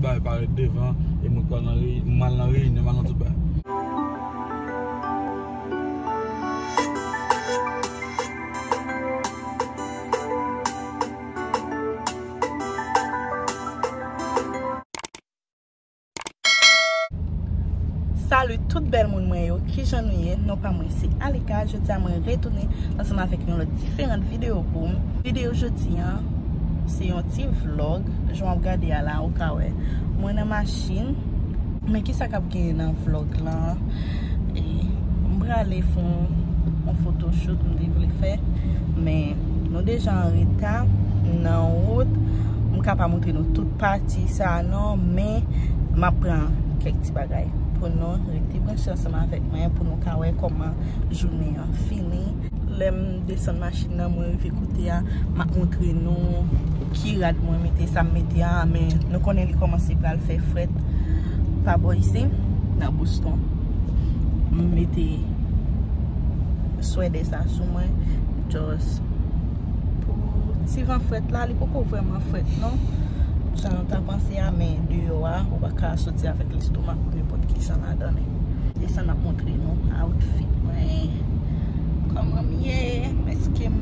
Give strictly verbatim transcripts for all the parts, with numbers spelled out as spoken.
Bay parèt devan, e mwen pral nan reyinyon, m al nan reyinyon, m al nan tout bay. Salut tout bèl moun mwen yo, kijan nou ye? Non pa mwen se Alika. Jodi a mwen retounen ansanm avèk yon lòt diferant videyo pou m. Videyo jodi a se yon ti vlog. Jan w ap gade a la, ou ka wè mwen nan machin. Men kisa k ap genyen nan vlog lan? E, m prale fè yon, yon photoshoot m te vle fè. Men nou deja an reta nan wout. M ka pa montre nou tout pati sa non, men m ap pran kèk ti bagay pou nou. Rete branche ansanm avèk mwen pou nou ka wè kòman jounen an fini. Lè m desann machin nan, mwen rive kote a, m ap montre nou ki rad mwen mete, sa m mete a, men nou konnen li kòmanse pral fè frèt pa bò isi, nan Boston. M mete swèdè sa sou mwen, just pou ti van frèt la, li poko vrèman frèt non. Jan nou ta panse a, men deyò a, ou pa ka soti avèk lestomak ou nenpòt ki jan ladan li. Desann ap montre nou outfit mwen. Kòman m ye? Èske m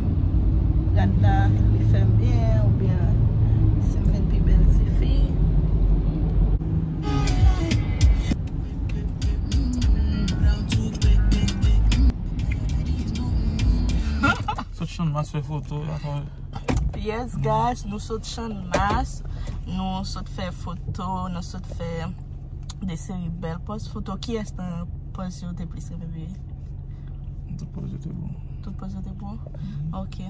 rad la li fè m byen oubyen si m vin pi bèl tifi? Sot Channmas fè foto. Yes guys, nou sot Channmas, nou sot fè foto, nou sot fè de seri bèl pòz foto. Kiyès nan pòz yo te plis renmen, bebe? Tout pòz yo te bon. Tout pòz yo te bon? Ok.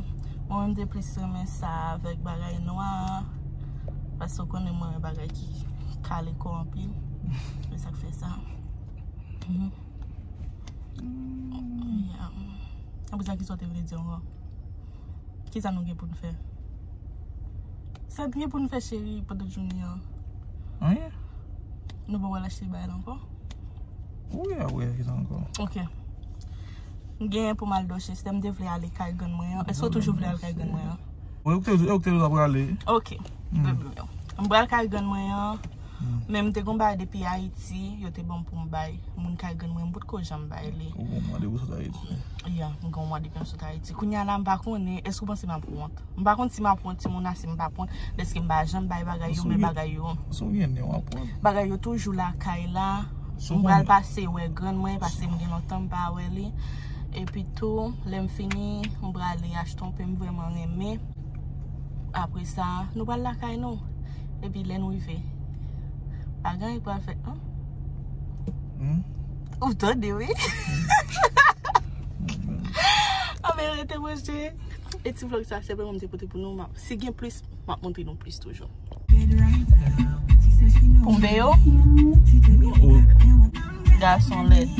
Mwen menm te plis renmen sa avèk bagay nwa. Paske w konnen mwen renmen bagay ki kale kò anpil. Se sa k fè sa. Mhm. Yeah. Apre sa, kisa w te vle di ankò? Kisa nou gen pou n fè? Sa n gen pou n fè, cheri, pandan jounen an? Anyen. Nou pa pral achte bagay la ankò? Wi, apre, kisa ankò? Ok. M gen pou m al Dorchester, m te vle ale kay grann mwen an. Èske w toujou vle al kay grann mwen an? Wi, ou te, ou te ap prale. Ok. Hmm. Bebe m yo. M pral kay grann mwen an. Hmm. Men m te gon bagay depi Ayiti, yo te ban m pou m bay moun kay grann mwen, m potko janm bay li. Ou gon mwa depi w sot Ayiti? Ya, m gon mwa depi m sot Ayiti. Kounye a la, m pa konnen, èske w panse m ap wont? M pa konn si m ap wont, timoun, a si m p ap wont, dèske m pa janm bay bagay yo, men bagay yo, bagay yo toujou lakay la. M pral pase wè grann mwen, paske m gen lontan m pa wè li. Epi tou, lè m fini, m prale achte yon pen m vrèman renmen. Apre sa, nou pral lakay nou. Epi lè nou rive, pa gen anyen k pral fèt non. Hmm? Ou tande, wi. Anben, rete branche. E ti vlog sa, se vrèman m te pote pou nou. M ap, si gen plis, m ap montre nou plis toujou. Konbe yo. Gason lèd.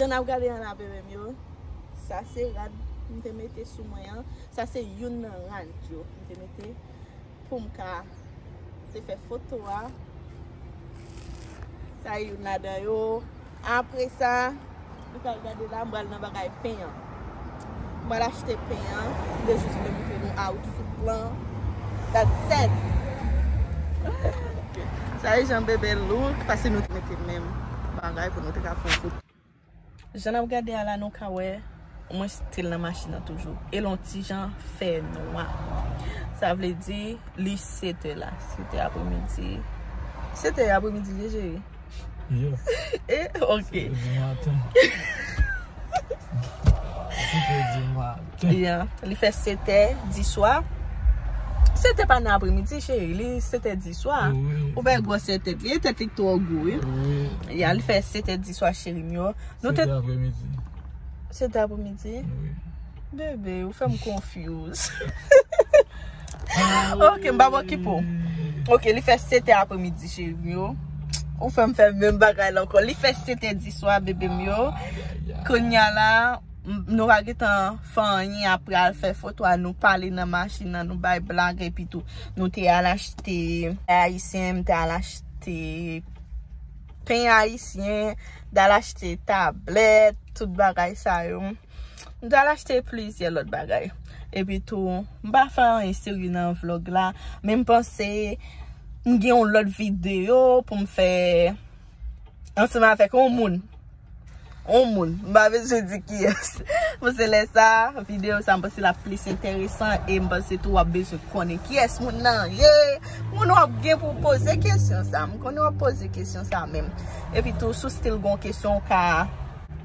Jan n ap gade an la, bebe m yo. Sa se rad m te mete sou mwen an. Sa se youn nan rad yo m te mete pou m ka te fè foto a. Sa e youn ladan yo. Apre sa, nou pral gade la, m pral nan bagay pen an. M pral achte pen an. M te jis vle montre nou outfit lan. That's it. Sa e jan bebe look, paske nou te mete menm bagay pou nou te ka fè yon foto. Jan n ap gade a la, nou ka wè mwen still nan machin nan toujou. E l on ti jan fè nwa. Sa vle di, li sèt è la. Sèt è apremidi. Sèt è apremidi, je, cheri? Yeah. E, ok. Sèt è di maten. Sèt è di maten. Yeah. Li fè sèt è di swa. Sèt è pa nan apremidi, cheri. Li sèt è di swa. Wi. Ou wè gwosè tèt li. E tèt li k twò gwo, wi. Wi. Yeah, li fè sèt è di swa, cheri m yo. Nou te... Sèt è apremidi. Sèt è apremidi? Wi. Bebe, ou fè m confuse. Ah, ok, m pa okipe w. Ok, li fè sèt è apremidi, cheri m yo. Ou fè m fè menm bagay la ankò. Li fè sèt è di swa, bebe m yo. Ay, ay, ay. Kounye a la, m-, nou pa gentan fè anyen apre al fè foto a, nou pale nan machin nan, nou bay blag, epi tou nou te al achte, ayisyen, m te al achte pen ayisyen, m t al achte tablèt, tout bagay sa yo. M t al achte plizyè lòt bagay. Epi tou, m pa fè anyen serye nan vlog la, men m panse m gen yon lòt videyo pou m fè ansanm avèk yon moun. Yon moun. M pa bezwen di kiyès. Paske lè sa, videyo sa, m panse l ap plis enteresan e m panse tou w ap bezwen konnen kiyès moun nan ye. Moun w ap gen pou w poze kesyon sa. M konnen w ap poze kesyon sa menm. Epi tou, si w still gen yon kesyon, w ka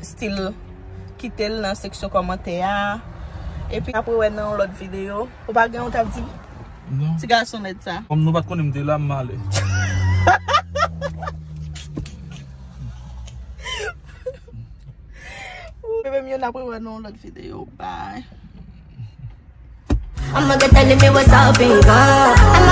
still kite l nan seksyon kòmantè a. Epi apre wè nan yon lòt videyo. Ou pa gen yon t ap di? Non. Ti gason nèt sa. Kòm nou pa t konnen m te la, m ale. Bebe m yo, n apre wè nan yon lòt videyo. Bye. I'ma get that limit, what's up, and go.